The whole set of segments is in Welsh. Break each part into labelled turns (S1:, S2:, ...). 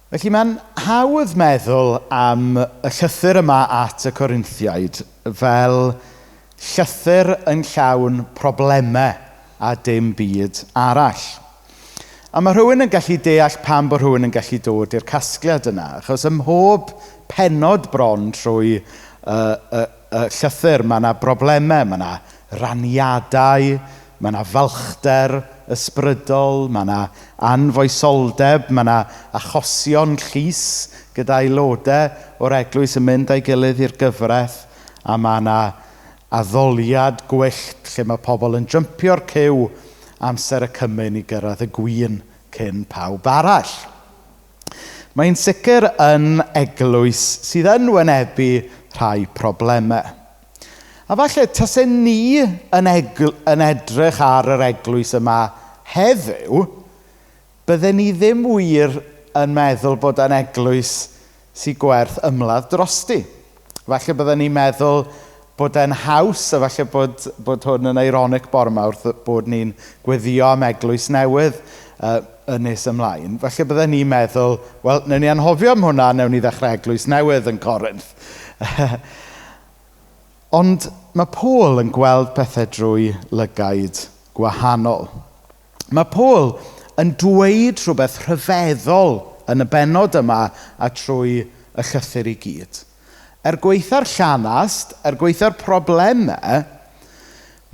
S1: Felly mae'n hawdd meddwl am y llythyr yma at y Corinthiaid fel llythyr yn llawn problemau a dim byd arall. A mae rhywun yn gallu deall pam bod rhywun yn gallu dod i'r casgliad yna, achos ym mhob pennod bron trwy y llythyr mae yna broblemau, mae yna raniadau, mae yna falchder ysbrydol, mae yna anfoesoldeb, mae yna achosion llys gyda aelodau o'r eglwys yn mynd â'i gilydd i'r gyfraith, a mae yna addoliad gwyllt lle mae pobl yn jympio'r cyw amser y cymun i gyrraedd y gwin cyn pawb arall. Mae'n sicr yn eglwys sydd yn wynebu rhai problemau. A falle tasau ni yn edrych ar yr eglwys yma heddiw, bydden ni ddim wir yn meddwl bod yn eglwys sy'n gwerth ymladd drosti. Falle bydden ni'n meddwl bod e'n haws, a falle bod hwn yn ironic bore yma wrth bod ni'n gweddio am eglwys newydd yn nes ymlaen. Falle bydden ni'n meddwl, wel, wnawn ni anghofio am hwnna, wnawn ni ddechrau eglwys newydd yn Corinth. Ond mae Paul yn gweld pethau drwy lygaid gwahanol. Mae Paul yn dweud rhywbeth rhyfeddol yn y bennod yma a trwy y llythyr i gyd. Er gwaetha'r llanast, er gwaetha'r problemau,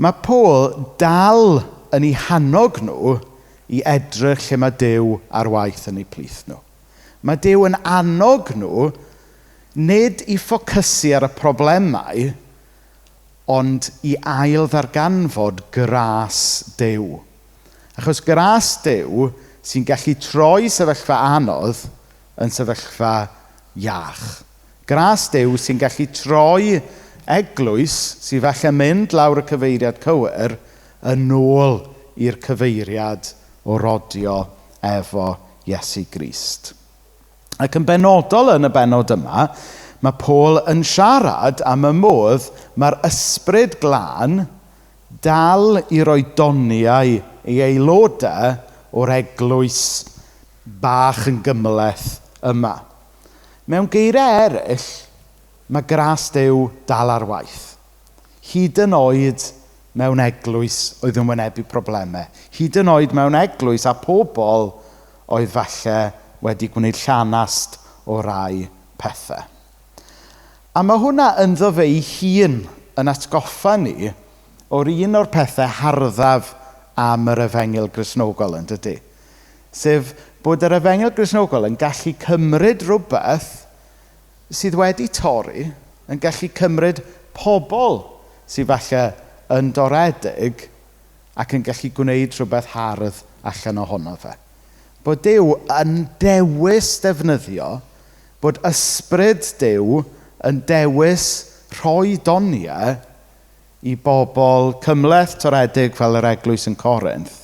S1: mae Paul dal yn eu hannog nhw i edrych lle mae Duw ar waith yn eu plith nhw. Mae Duw yn annog nhw nid i ffocysu ar y problemau, ond i ail ddarganfod gras Duw. Achos gras Duw sy'n gallu troi sefyllfa anodd yn sefyllfa iach. Gras Duw sy'n gallu troi eglwys sy'n falle mynd lawr y cyfeiriad cywir yn ôl i'r cyfeiriad o rodio efo Iesu Grist. Ac yn benodol yn y bennod yma, mae Paul yn siarad am y modd mae'r ysbryd glân dal i roi doniau ei aelodau o'r eglwys bach yn gymhleth yma. Mewn geiriau eraill, mae gras Duw dal ar waith. Hyd yn oed mewn eglwys oedd yn wynebu problemau. Hyd yn oed mewn eglwys a pobl oedd falle wedi gwneud llanast o rai pethau. A mae hwnna ynddo fe ei hun yn atgoffa ni o'r un o'r pethau harddaf am yr Efengyl Gristnogol, yn dydy. Sef bod yr Efengyl Gristnogol yn gallu cymryd rhywbeth sydd wedi torri, yn gallu cymryd pobl sydd falle yn doredig ac yn gallu gwneud rhywbeth hardd allan ohono fe. Bod Duw yn dewis defnyddio, bod ysbryd Duw yn dewis rhoi doniau i bobl cymhleth toredig fel yr eglwys yn Corinth,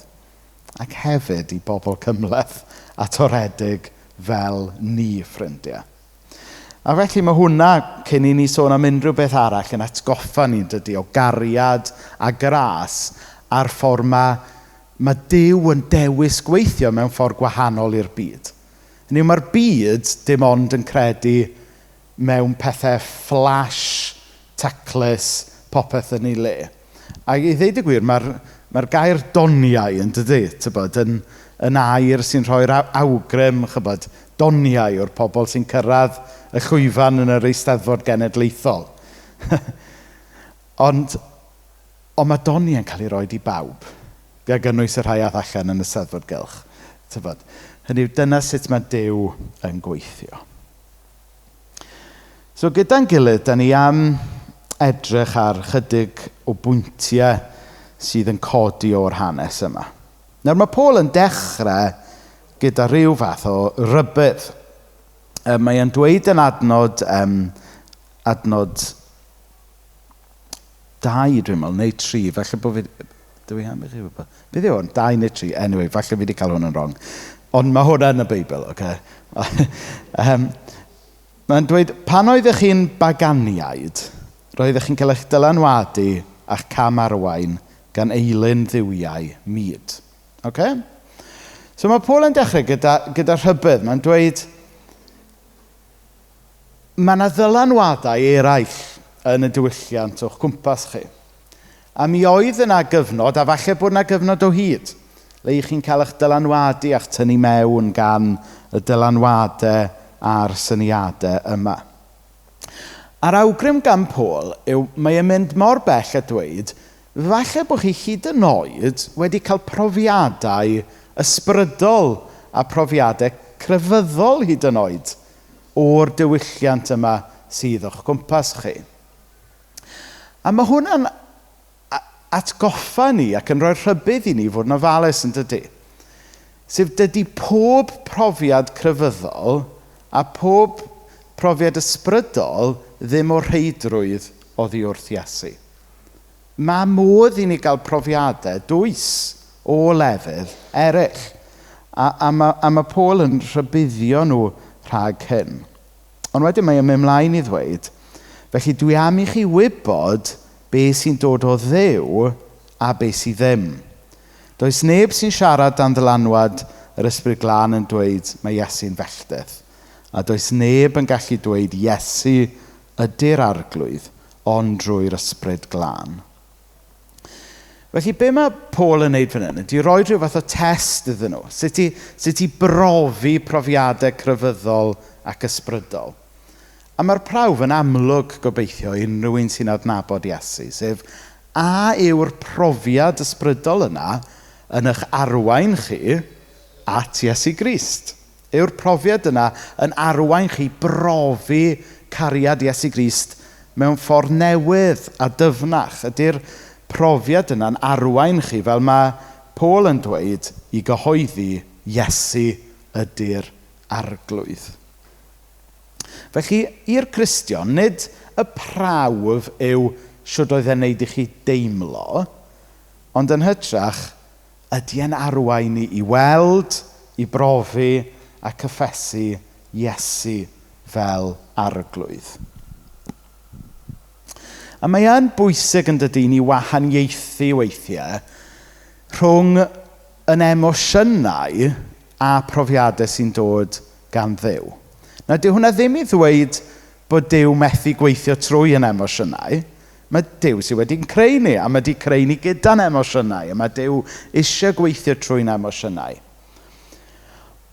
S1: ac hefyd i bobl cymhleth a toredig fel ni, ffrindiau. A felly mae hwnna, cyn i ni sôn am unrhyw beth arall, yn atgoffa ni'n dydy o gariad a gras a'r ffordd mae Duw yn dewis gweithio mewn ffordd gwahanol i'r byd. Hynny yw, mae'r byd dim ond yn credu mewn pethau flash, taclus, popeth yn ei le. Ac i ddeud y gwir, mae'r gair doniau yn dydy, tybod, yn air sy'n rhoi'r awgrym, chybod, doniau o'r pobl sy'n cyrraedd y llwyfan yn yr Eisteddfod Genedlaethol. Ond mae doniau'n cael ei roed i bawb, gan gynnwys y rhai ath allan yn y Steddfod Gylch. Tybod, hynny yw, dyna sut mae Duw yn gweithio. So gyda'n gilydd, da ni am edrych ar chydig o bwyntiau sydd yn codi o'r hanes yma. Nawr mae Paul yn dechrau gyda rhyw fath o rybudd. Mae e'n dweud yn adnod 2, dwi'n meddwl, neu 3, falle bod fi... Dwi am i chi wybod. Beth yw hwn? 2 neu 3? Anyway, falle fi wedi cael hwn yn wrong. Ond mae hwn yn y Beibl, oce? Mae'n dweud, pan oeddech chi'n baganiaid, roeddech chi'n cael eich dylanwadu a'ch cam arwain gan eilun dduwiau mud. Oce? So mae Paul yn dechrau gyda rhybudd. Mae'n dweud, Mae yna ddylanwadau eraill yn y diwylliant o'ch cwmpas chi. A mi oedd yna gyfnod, a falle bod yna gyfnod o hyd, le i chi'n cael eich dylanwadu a'ch tynnu mewn gan y dylanwadau a'r syniadau yma. A'r awgrym gan Paul yw mae e'n mynd mor bell a dweud, falle bod chi hyd yn oed wedi cael profiadau ysbrydol a profiadau crefyddol hyd yn oed o'r diwylliant yma sydd o'ch cwmpas chi. A mae hwnna'n atgoffa ni ac yn rhoi rhybudd i ni fod yn ofalus yn dydy. Sef dydy pob profiad crefyddol a pob profiad ysbrydol ddim o rheidrwydd oddi wrth Iesu. Mae modd i ni gael profiadau dwys o lefydd eraill. A mae Paul yn rhybuddio nhw rhag hyn. Ond wedyn mae e'n mynd mlaen i ddweud, felly dwi am i chi wybod be sy'n dod o Dduw a be sydd ddim. Does neb sy'n siarad dan ddylanwad yr Ysbryd Glân yn dweud mae Iesu'n felltith. A does neb yn gallu dweud Iesu ydy'r arglwydd, ond drwy'r Ysbryd Glân. Felly, be mae Paul yn neud fan hyn ydy rhoi rhyw fath o test iddyn nhw. Sut i brofi profiadau crefyddol ac ysbrydol. A mae'r prawf yn amlwg gobeithio i unrhyw un sy'n adnabod Iesu, sef a yw'r profiad ysbrydol yna yn eich arwain chi at Iesu Grist? Yw'r profiad yna yn arwain chi brofi cariad Iesu Grist mewn ffordd newydd a dyfnach? Ydy'r profiad yna'n arwain chi, fel mae Paul yn dweud, i gyhoeddi Iesu ydy'r arglwydd? Felly, i'r Cristion, nid y prawf yw shwd oedd e'n neud i chi deimlo, ond yn hytrach, ydy e'n arwain ni i weld, i brofi a cyffesu Iesu fel arglwydd. A mae yn bwysig yn dydy ni wahaniaethu weithiau rhwng yn emosiynau a profiadau sy'n dod gan Dduw. Nawr, dyw hwnna ddim i ddweud bod Duw methu gweithio trwy yn emosiynau. Mae Duw sydd wedi'n creu ni, a mae wedi creu ni gyda'n emosiynau, a mae Duw eisiau gweithio trwy'n emosiynau.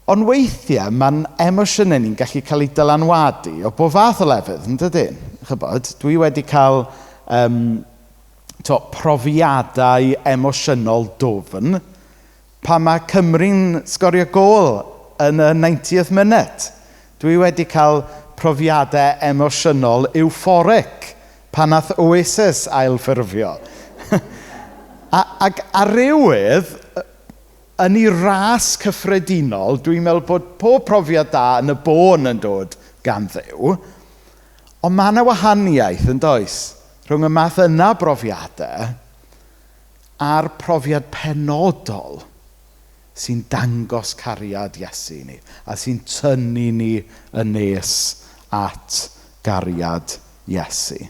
S1: Ond weithiau, mae'n emosiynau ni'n gallu cael eu dylanwadu o bob fath o lefydd, yn dydyn? Chybod, dwi wedi cael profiadau emosiynol dwfn pan mae Cymru'n sgorio gôl yn y 90th minute. Dwi wedi cael profiadau emosiynol euphoric pan nath Oasis ailffurfio. Ac ar rywydd, yn ei ras cyffredinol, dwi'n meddwl bod pob profiad da yn y bôn yn dod gan Dduw, ond mae yna wahaniaeth yn does, rhwng y math yna brofiadau a'r profiad penodol sy'n dangos cariad Iesu i ni, a sy'n tynnu ni yn nes at gariad Iesu.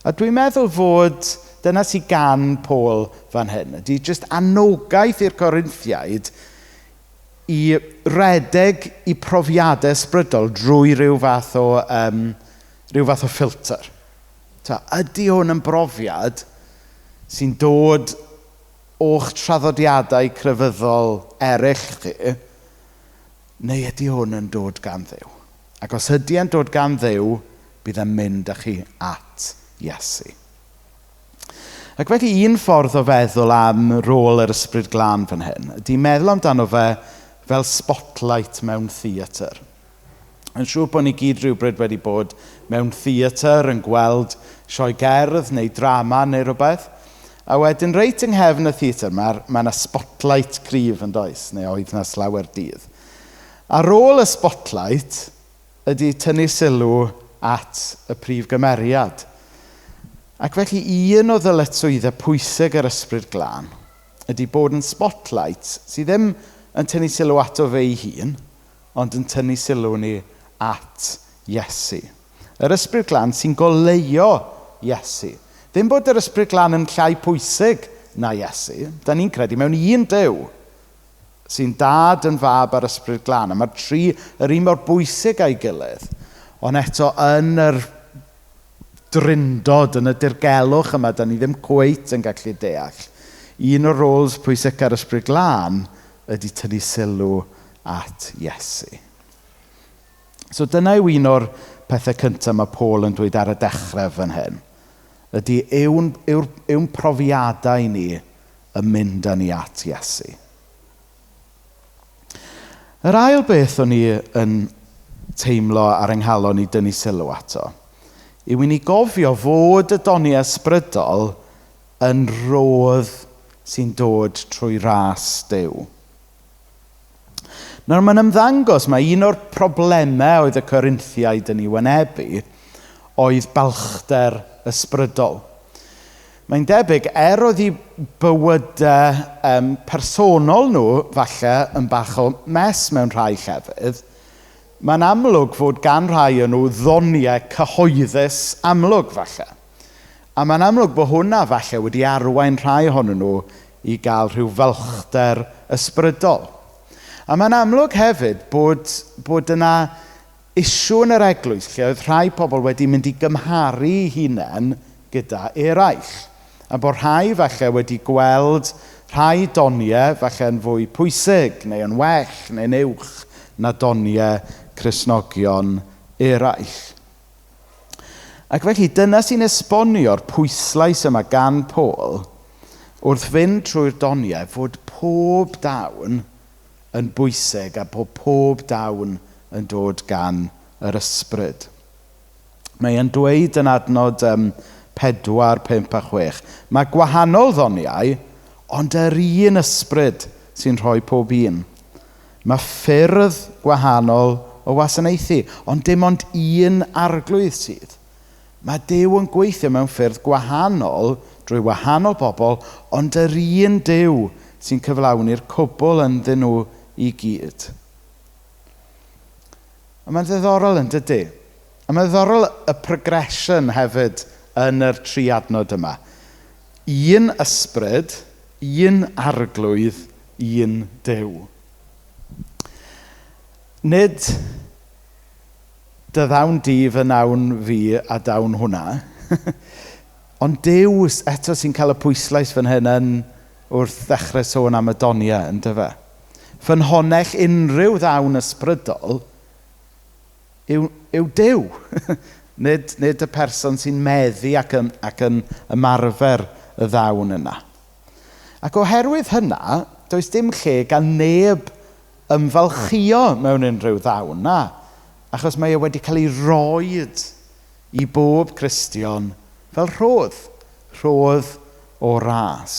S1: A dwi'n meddwl fod dyna sydd gan Paul fan hyn, ydy jyst anogaeth i'r Corinthiaid i redeg i profiadau ysbrydol drwy rhyw fath o ffilter. Ta, ydy hwn yn brofiad sy'n dod o'ch traddodiadau crefyddol eraill chi, neu ydy hwn yn dod gan Dduw? Ac os ydy e'n dod gan Dduw, bydd e'n mynd â chi at Iesu. Ac felly un ffordd o feddwl am rôl yr Ysbryd Glân fan hyn ydy meddwl amdano fe fel spotlight mewn theatr. Yn siŵr bod ni gyd rhywbryd wedi bod mewn theatr yn gweld sioe gerdd neu drama neu rhywbeth. A wedyn reit yng nghefn y theatr mae yna spotlight cryf yn does, neu oedd yna slawer dydd. A rôl y spotlight ydy tynnu sylw at y prif gymeriad. Ac felly un o ddyletswyddau pwysig yr Ysbryd Glân ydy bod yn spotlight sydd ddim yn tynnu sylw ato fe ei hun, ond yn tynnu sylw ni at Iesu. Yr Ysbryd Glân sy'n goleuo Iesu. Ddim bod yr Ysbryd Glân yn llai pwysig na Iesu. Da ni'n credu mewn un Duw sy'n dad yn fab a'r Ysbryd Glân. A mae'r tri yr un mor bwysig â'i gilydd. Ond eto yn yr drindod, yn y dirgelwch yma, da ni ddim cweit yn gallu deall. Un o'r roles pwysica'r Ysbryd Glân ydy tynnu sylw at Iesu. So dyna yw un o'r pethau cyntaf mae Paul yn dweud ar y dechrau fan hyn. Ydy yw'n yw, yw profiadau ni yn mynd â ni at Iesu. Yr ail beth o'n i yn teimlo ar yng nghalon i dynnu sylw ato yw i ni gofio fod y doniau ysbrydol yn rodd sy'n dod trwy ras Duw. Nawr mae'n ymddangos mae un o'r problemau oedd y Corinthiaid yn ei wynebu oedd balchder ysbrydol. Mae'n debyg, oedd eu bywydau personol nhw, falle, yn bach o mess mewn rhai llefydd, mae'n amlwg fod gan rhai o'n nhw ddoniau cyhoeddus amlwg, falle. A mae'n amlwg bod hwnna, falle, wedi arwain rhai ohonyn nhw i gael rhyw falchder ysbrydol. A mae'n amlwg hefyd bod yna issue yn yr eglwys lle oedd rhai pobl wedi mynd i gymharu eu hunain gyda eraill. A bod rhai falle wedi gweld rhai doniau falle yn fwy pwysig neu yn well neu'n uwch na doniau Cristnogion eraill. Ac felly dyna sy'n esbonio'r pwyslais yma gan Paul wrth fynd trwy'r doniau fod pob dawn yn bwysig a bod pob dawn yn dod gan yr ysbryd. Mae e'n dweud yn adnod 4, 5 a 6. Mae gwahanol ddoniau, ond yr un ysbryd sy'n rhoi pob un. Mae ffyrdd gwahanol o wasanaethu, ond dim ond un arglwydd sydd. Mae Duw yn gweithio mewn ffyrdd gwahanol drwy wahanol bobl, ond yr un Duw sy'n cyflawni'r cwbl ynddyn nhw i gyd. A mae'n ddiddorol yn dydy? A mae'n ddiddorol y progression hefyd yn yr tri adnod yma. Un ysbryd, un arglwydd, un Duw. Nid dy ddawn di fy nawn fi a dawn hwnna, ond Duw eto sy'n cael y pwyslais fan hyn yn wrth ddechrau sôn am y doniau, yndyfe? Ffynhonnell unrhyw ddawn ysbrydol yw Duw. Nid y person sy'n meddu ac yn ymarfer y ddawn yna. Ac oherwydd hynna, does dim lle gan neb ymfalchio mewn unrhyw ddawn, na. Achos mae e wedi cael ei roed i bob Cristion fel rhodd. Rhodd o ras.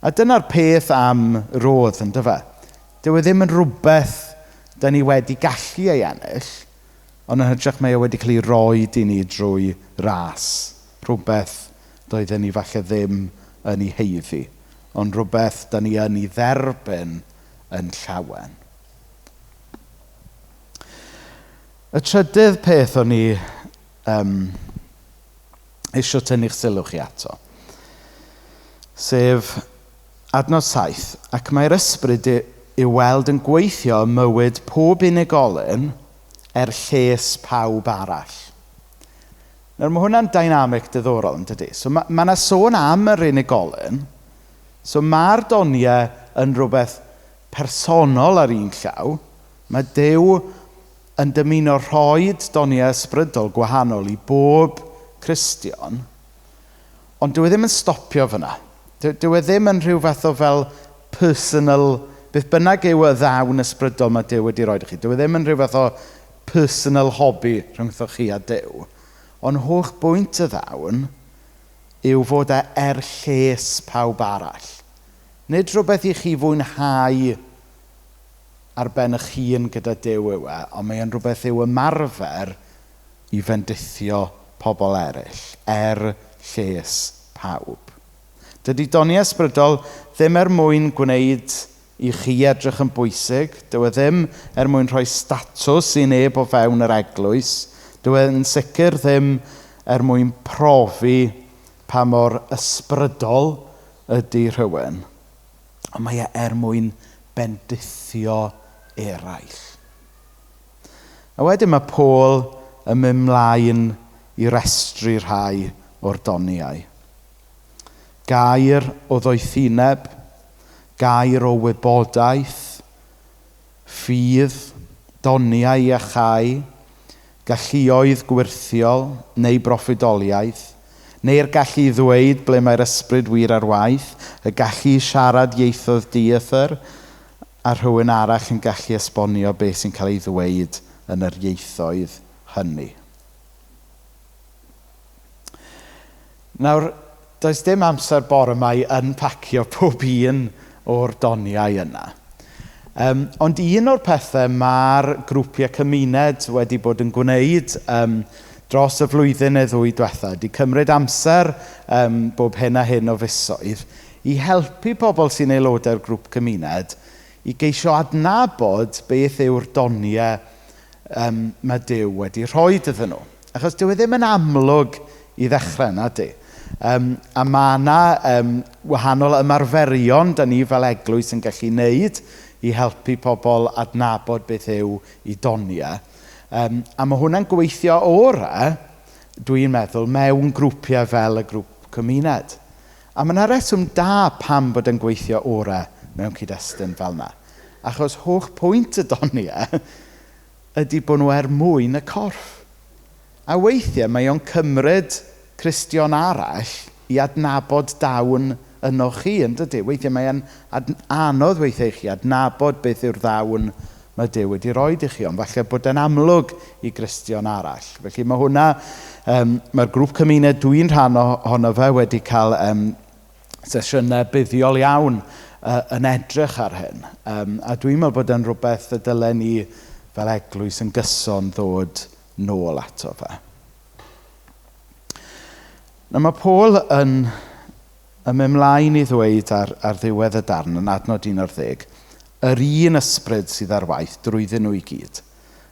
S1: A dyna'r peth am rodd, yndyfe? Dyw e ddim yn rhywbeth da ni wedi gallu ei ennill, ond yn hytrach mae e wedi cael ei roed i ni drwy ras. Rhywbeth doedden ni falle ddim yn ei haeddu, ond rhywbeth da ni yn ei dderbyn yn llawen. Y trydydd peth o'n i eisiau tynnu'ch sylw chi ato, sef adnod 7, ac mae'r ysbryd i'w weld yn gweithio ym mywyd pob unigolyn er lles pawb arall. Nawr, mae hwnna'n dynamic diddorol, yn dydy? So ma 'na sôn am yr unigolyn, so mae'r doniau yn rhywbeth personol ar un llaw. Mae Duw yn dymuno rhoi doniau ysbrydol gwahanol i bob Cristion, ond dyw e ddim yn stopio fyna. Dyw e ddim yn rhyw fath o fel personal, beth bynnag yw y ddawn ysbrydol mae Duw wedi rhoi i chi. Dyw e ddim yn rhyw fath o personal hobby rhyngthoch chi a Duw. Ond holl bwynt y ddawn yw fod e er lles pawb arall. Nid rhywbeth i chi fwynhau ar ben eich hun gyda Duw yw e, ond mae e'n rhywbeth i'w ymarfer i fendithio pobl eraill, er lles pawb. Dydy doniau ysbrydol ddim er mwyn gwneud i chi edrych yn bwysig. Dyw e ddim er mwyn rhoi statws i neb o fewn yr eglwys. Dyw e'n sicr ddim er mwyn profi pa mor ysbrydol ydy rhywun. Ond mae e er mwyn bendithio eraill. A wedyn mae Paul yn mynd mlaen i restru rhai o'r doniau. Gair o ddoethineb, gair o wybodaeth, ffydd, doniau iachau, galluoedd gwyrthiol neu broffwydoliaeth, neu'r gallu i ddweud ble mae'r ysbryd wir ar waith, y gallu i siarad ieithoedd dieithr, a rhywun arall yn gallu esbonio beth sy'n cael ei ddweud yn yr ieithoedd hynny. Nawr, does dim amser bore yma i unpacio pob un o'r doniau yna. Ond un o'r pethau mae'r grwpiau cymuned wedi bod yn gwneud dros y flwyddyn neu ddwy diwetha ydy cymryd amser bob hyn a hyn o fisoedd i helpu pobl sy'n aelodau'r grŵp cymuned i geisio adnabod beth yw'r doniau mae Duw wedi rhoi iddyn nhw. Achos dyw e ddim yn amlwg i ddechrau, na di. A mae yna wahanol ymarferion da ni fel eglwys yn gallu wneud i helpu pobl adnabod beth yw eu doniau. A mae hwnna'n gweithio orau, dwi'n meddwl, mewn grwpiau fel y grŵp cymuned. A mae yna reswm da pam bod yn gweithio orau mewn cyd-destun fel yna. Achos holl pwynt y doniau ydy bod nhw er mwyn y corff. A weithiau mae o'n cymryd Cristion arall i adnabod dawn yno chi, yn dydy? Weithiau mae'n anodd weithiau i chi adnabod beth yw'r ddawn mae Duw wedi rhoi i chi, ond falle bod e'n amlwg i Gristion arall. Felly mae hwnna, mae'r grŵp cymuned dwi'n rhan ohono fe wedi cael sesiynau buddiol iawn yn edrych ar hyn. A dwi'n meddwl bod e'n rhywbeth y dylen ni fel eglwys yn gyson ddod nôl ato fe. Nawr mae Paul yn mynd mlaen i ddweud ar ddiwedd y darn yn adnod 11, yr un ysbryd sydd ar waith drwyddyn nhw i gyd,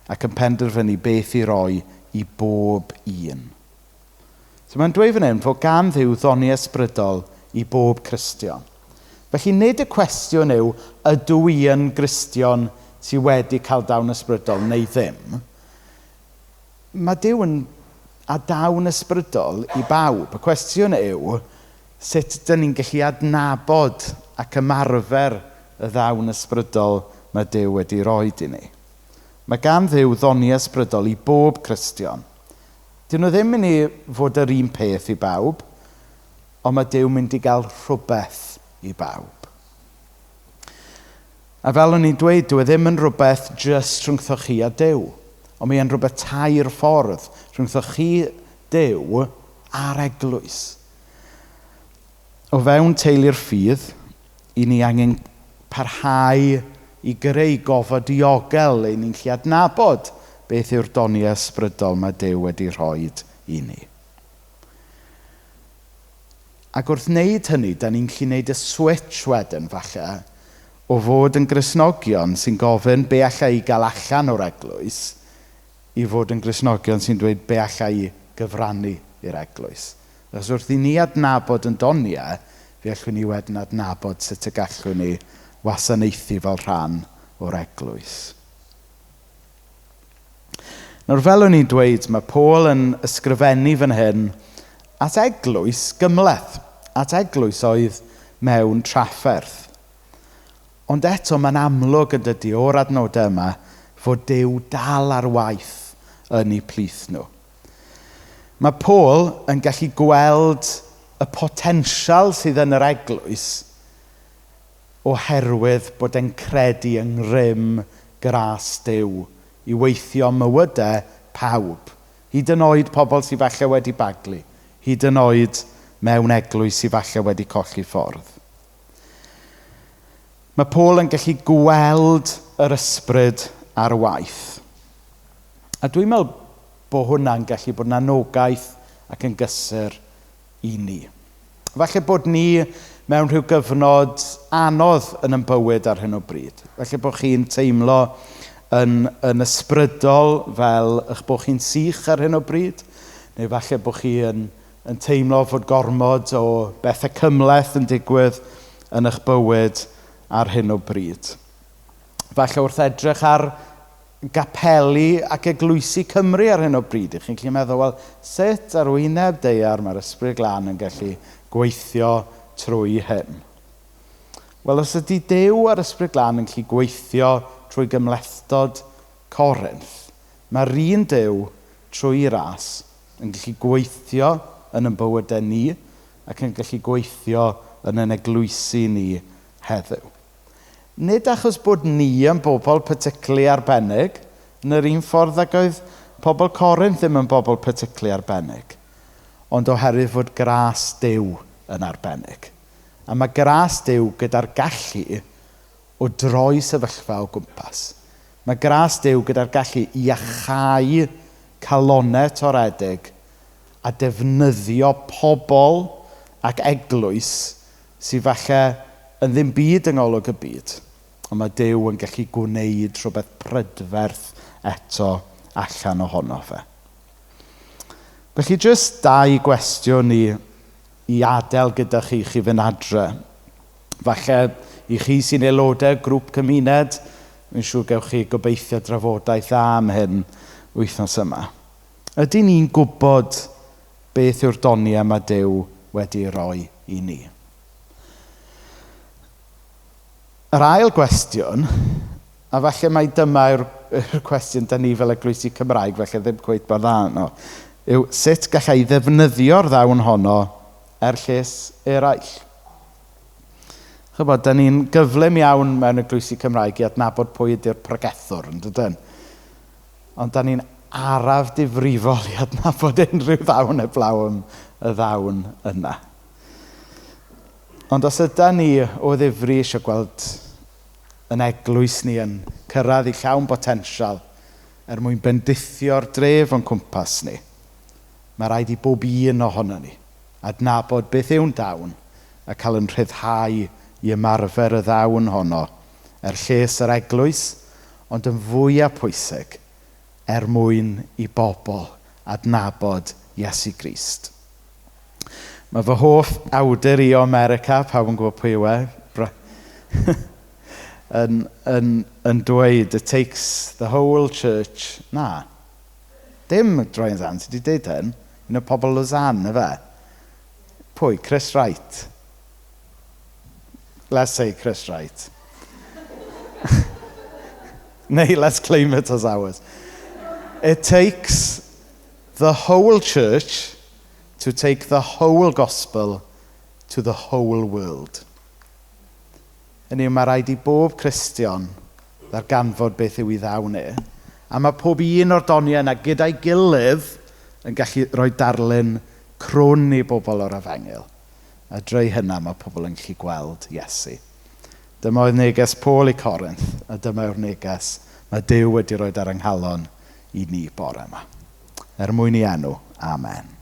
S1: ac yn penderfynu beth i roi i bob un. So mae'n dweud fan hyn fod gan Dduw ddoniau ysbrydol i bob Cristion. Felly nid y cwestiwn yw, ydw i yn Gristion sydd wedi cael dawn ysbrydol neu ddim. Mae Duw yn a dawn ysbrydol i bawb. Y cwestiwn yw, sut dyn ni'n gallu adnabod ac ymarfer y ddawn ysbrydol mae Duw wedi roi i ni. Mae gan Dduw ddoniau ysbrydol i bob Cristion. Dyn nhw ddim mynd i fod yr un peth i bawb, ond mae Duw mynd i gael rhywbeth i bawb. A fel o'n i'n dweud, dyw e ddim yn rhywbeth jyst rhwngtho chi a Duw, ond mae e'n rhywbeth tair ffordd rhwngtho chi, Duw a'r eglwys. O fewn teulu'r ffydd, i ni angen parhau i greu gofod diogel le ni'n gallu adnabod beth yw'r doniau ysbrydol mae Duw wedi rhoi i ni. Ac wrth wneud hynny, da ni'n gallu wneud y switch wedyn falle o fod yn Gristnogion sy'n gofyn be alla i gael allan o'r eglwys i fod yn Gristnogion sy'n dweud be alla i gyfrannu i'r eglwys. Achos wrth i ni adnabod yn doniau, fe allwn ni wedyn adnabod sut y gallwn ni wasanaethu fel rhan o'r eglwys. Nawr, fel o'n i'n dweud, mae Paul yn ysgrifennu fan hyn at eglwys gymhleth, at eglwys oedd mewn trafferth. Ond eto mae'n amlwg yn dydi o'r adnodau yma fod Duw dal ar waith yn eu plith nhw. Mae Paul yn gallu gweld y potensial sydd yn yr eglwys oherwydd bod e'n credu yng ngrym gras Duw i weithio mywydau pawb. Hyd yn oed pobl sydd falle wedi baglu. Hyd yn oed mewn eglwys sydd falle wedi colli ffordd. Mae Paul yn gallu gweld yr ysbryd ar waith. A dwi'n meddwl bod hwnna'n gallu bod yn anogaeth ac yn gysur i ni. Falle bod ni mewn rhyw gyfnod anodd yn ein bywyd ar hyn o bryd. Falle bod chi'n teimlo yn ysbrydol fel eich bod chi'n sych ar hyn o bryd, neu falle bod chi yn teimlo fod gormod o bethau cymhleth yn digwydd yn eich bywyd ar hyn o bryd. Falle wrth edrych ar gapeli ac eglwysi Cymru ar hyn o bryd. Chi'n gallu meddwl, wel, sut ar wyneb daear mae'r Ysbryd Glân yn gallu gweithio trwy hyn? Wel, os ydy Duw a'r Ysbryd Glân yn gallu gweithio trwy gymhlethdod Corinth, mae'r un Duw trwy ras yn gallu gweithio yn ein bywydau ni ac yn gallu gweithio yn ein eglwysi ni heddiw. Nid achos bod ni yn bobl particularly arbennig, yn yr un ffordd ag oedd pobl Corinth ddim yn bobl particularly arbennig, ond oherwydd fod gras Duw yn arbennig. A mae gras Duw gyda'r gallu o droi sefyllfa o gwmpas. Mae gras Duw gyda'r gallu i iachau calonnau toredig a defnyddio pobl ac eglwys sydd falle yn ddim byd yng ngolwg y byd. Ond mae Duw yn gallu gwneud rhywbeth prydferth eto allan ohono fe. Felly jyst dau gwestiwn i adael gyda chi, chi fynd adre. Falle i chi sy'n aelodau grŵp cymuned, fi'n siŵr gewch chi gobeithio drafodaeth dda am hyn wythnos yma. Ydy ni'n gwybod beth yw'r doniau mae Duw wedi roi i ni? Yr ail gwestiwn, a falle mai dyma yw'r cwestiwn da ni fel eglwysi Cymraeg, falle ddim cweit mor dda yno, yw sut gallai ddefnyddio'r ddawn honno er lles eraill? Chybod, da ni'n gyflym iawn mewn eglwysi Cymraeg i adnabod pwy ydy'r pregethwr, yn dydyn? Ond da ni'n araf difrifol i adnabod unrhyw ddawn heblaw am y ddawn yna. Ond os yda ni o ddifri eisiau gweld yn eglwys ni yn cyrraedd i llawn potensial er mwyn bendithio'r dref o'n cwmpas ni, mae rhaid i bob un ohono ni adnabod beth yw'n dawn a cael yn rhyddhau i ymarfer y ddawn honno er lles yr eglwys, ond yn fwyaf pwysig er mwyn i bobl adnabod Iesu Grist. Mae fy hoff awdur i o America, pawb yn gwybod pwy yw e, yn dweud, it takes the whole church. Na, dim Brian Zahnd sydd wedi dweud hyn, un o pobl Lausanne, ife? Pwy? Chris Wright. Let's say Chris Wright. Neu, let's claim it as ours. It takes the whole church to take the whole gospel to the whole world. Hynny yw, mae rhaid i bob Cristion ddarganfod beth yw ei ddawn e. A mae pob un o'r doniau yna gyda'i gilydd yn gallu rhoi darlun crwn i bobl o'r efengyl. A drwy hynna mae pobl yn gallu gweld Iesu. Dyma oedd neges Paul i Corinth, a dyma yw'r neges mae Duw wedi rhoi ar yng nghalon i ni bore yma. Er mwyn ei enw, amen.